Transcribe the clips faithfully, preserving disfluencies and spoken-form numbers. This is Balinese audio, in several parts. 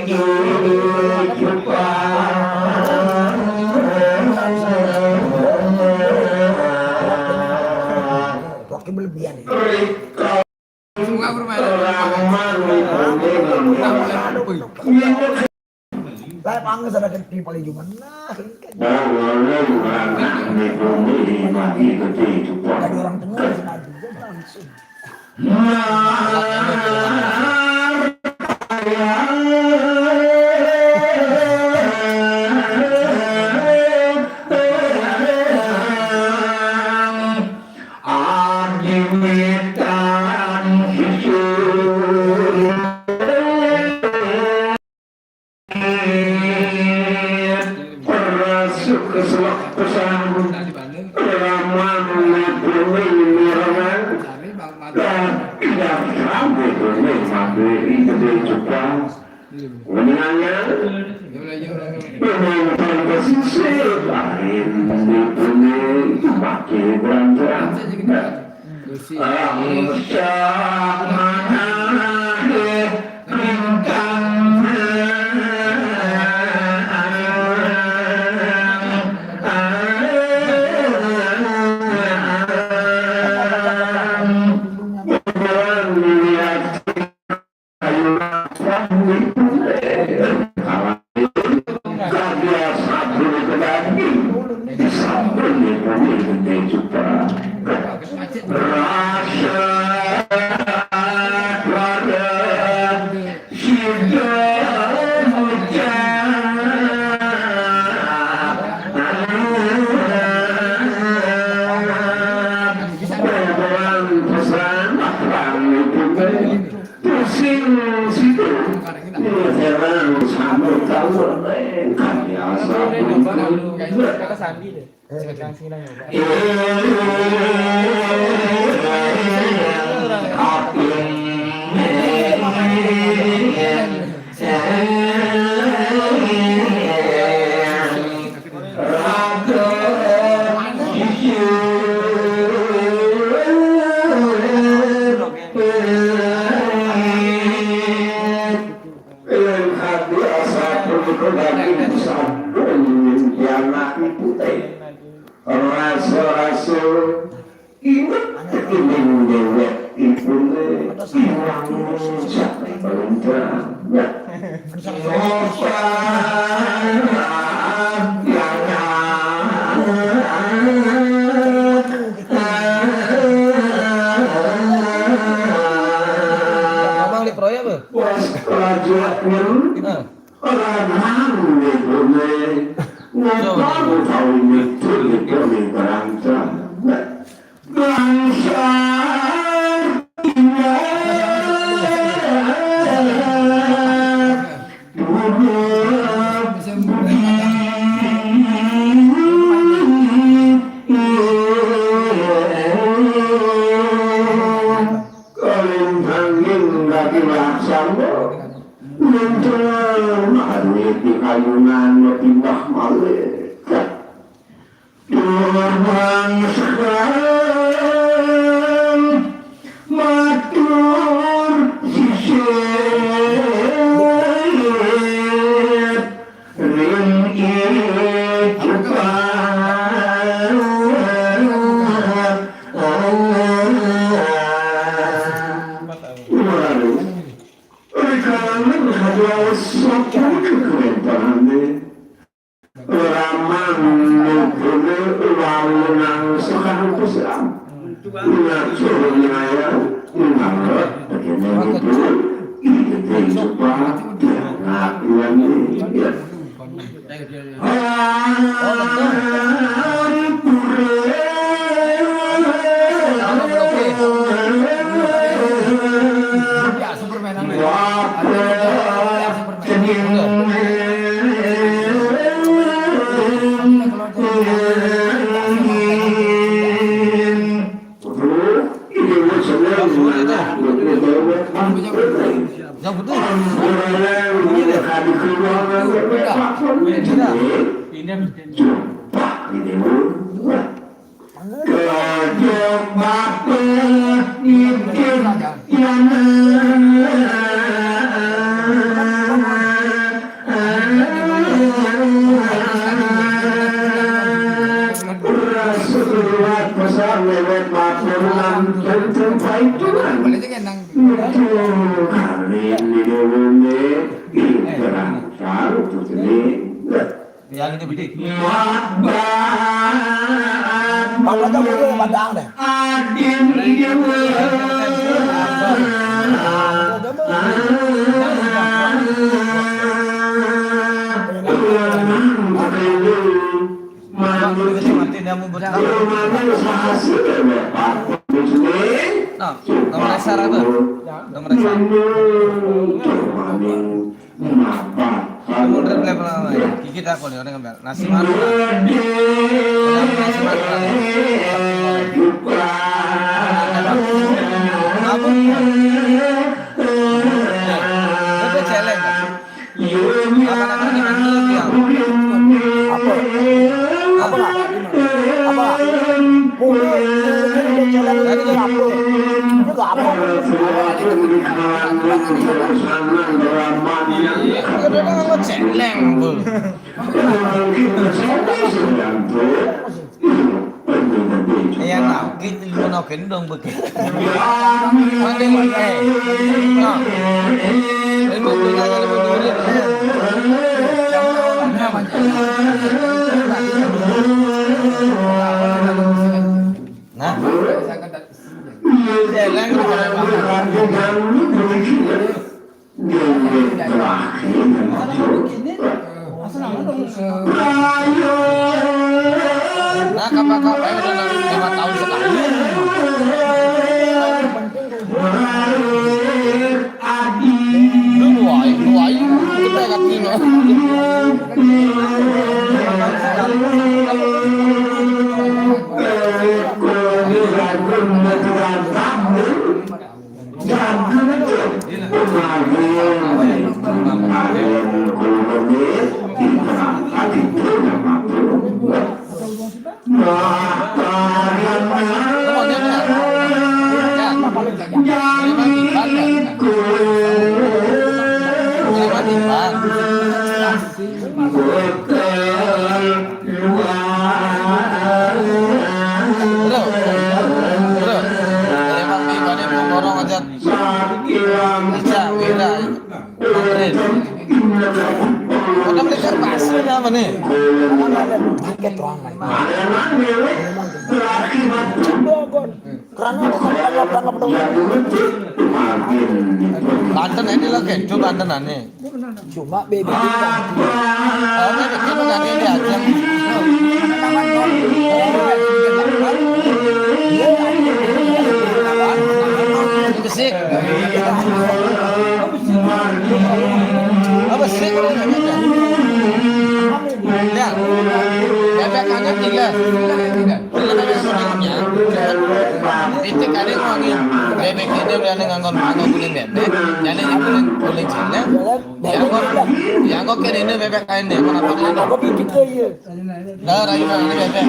Wakil berlebihan. Semua bermain. Lah, panggil sana ke people itu mana? Ada orang tengah, langsung. Masuk ke sebuah pesan. Raman bumi merangan. Dan tidak sampai bumi mati. Itu juga. Mendengarnya. Pemain pesisir lain di bumi itu makin berantang. Pusing situ. Ini heran sama tahu apa yang kami asal. Kata Sandi deh. Sekarang sini lah nyoba. Yang hati asa pun daging sambung yang anak itu teh. Rasa-rasa ingat ini dewek itu teh. Ilang siapa yang belum terang. Ya. Sopan yang Abang di proyek, Bang? Pas kerajaan orang itu nih, ngapa tahu itu itu nih berantem? Bangsa Kalintangin dadi laksana, nyentrang maduit di kayunan pindah malih. Durung sekarang matur sisip ring ijupan. Waduh, rikalaning hadiah sapa kekerentané. Raman nubune wangunan sekampus lam. Ngajur nyaya ngarep begini gitu. Ini coba ngakuan ini. Ampure. Kejebak nitip yana. Wénten paituran. Nuju kali ninuwuné, ing terang-terang putri. Ya, ini bedik. Mabat. Padang deh. Adin Dewa. Lanang. Manut. Yo, manut sahasi dewek Pak Kusmin. Nah, nomor dasar apa? Nomor dasar. Maning mapan. Kamu udah mulai apa? Gigi tak boleh orang ngambil. Nasi mana? Nasi mana? Apa? Apa celeng? Apa? Apa? Mungkin, mungkin dia jalan lagi apa? Itu nggak apa. Itu kan nggak celeng, Bu. Iya, nah, gitu, lu mau gendong begitu. Mana yang pakai? Nah, ilmu dunia, ilmu dunia. Nah, celeng, nah, kapal-kapal udah lima tahun sekali. Lu wae, lu wae, kita ingat ini. Bro, bro, dari Bang Iwan ini mau borong aja. Ica, Wira, Andrin. Udah beli serba asli apa nih? Paket ruangan. Karena tanggap-tanggap dong. Banten ini lagi, itu Banten aneh. Cuma beda. Ini bikin ganti ini aja. Ini besik. Apa sih? Ya. Bebek aja tiga. Titik ada wangi. Bebek ini udah ngangkon mangga kuning bebek. Jadi kuning, kuning cina. Yang kok, yang kok kiri ini bebek lain deh. Mana pakai ini? Dah, rayu mana bebek?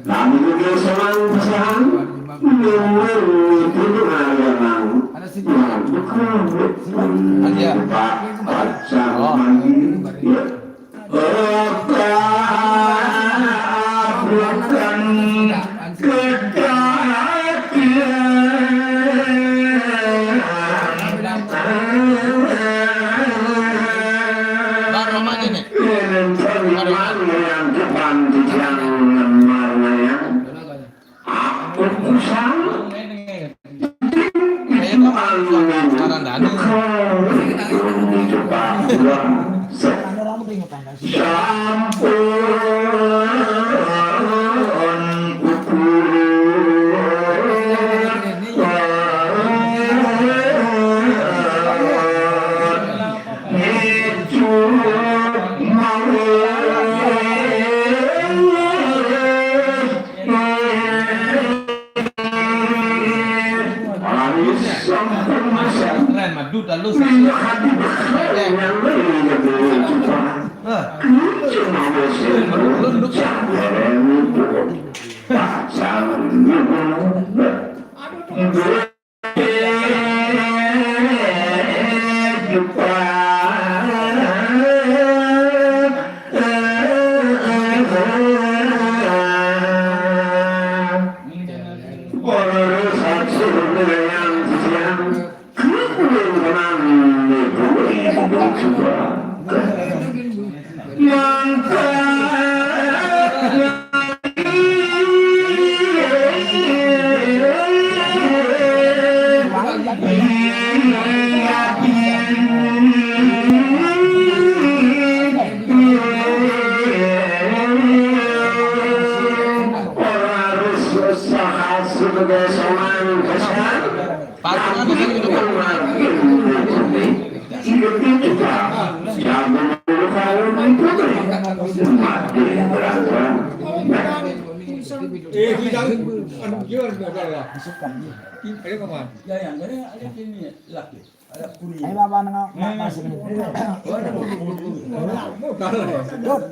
Nami juga senang pesan, menang itu dengan yang mau. Bukan, bukan. Pak Pacang lagi. Ya. Oka bukan kedatangan. Bang Roman ini. Yang depan di jalan yang aku kusang. Saya tuh sekarang Danu. Sampun kukurut. Ngicup malih. Anis sampun masak. Madu talu. Minyak hati besar yang lain lebih cepat. Hah? Cuma mesin. Lu, lu, lu. Jangan ribut. Pasang dulu. Ora harus usaha sebagai seorang besar. Patungan itu kan. Hidup itu juga jago dulu kalau itu. Mati berasa. Eh, kita anu, dia ada lah. Ada kawan. Ya, yang ada, ada sini lagi. Ada kuning. Ayo, Bapak, nengok, Mas. Modal. Dut.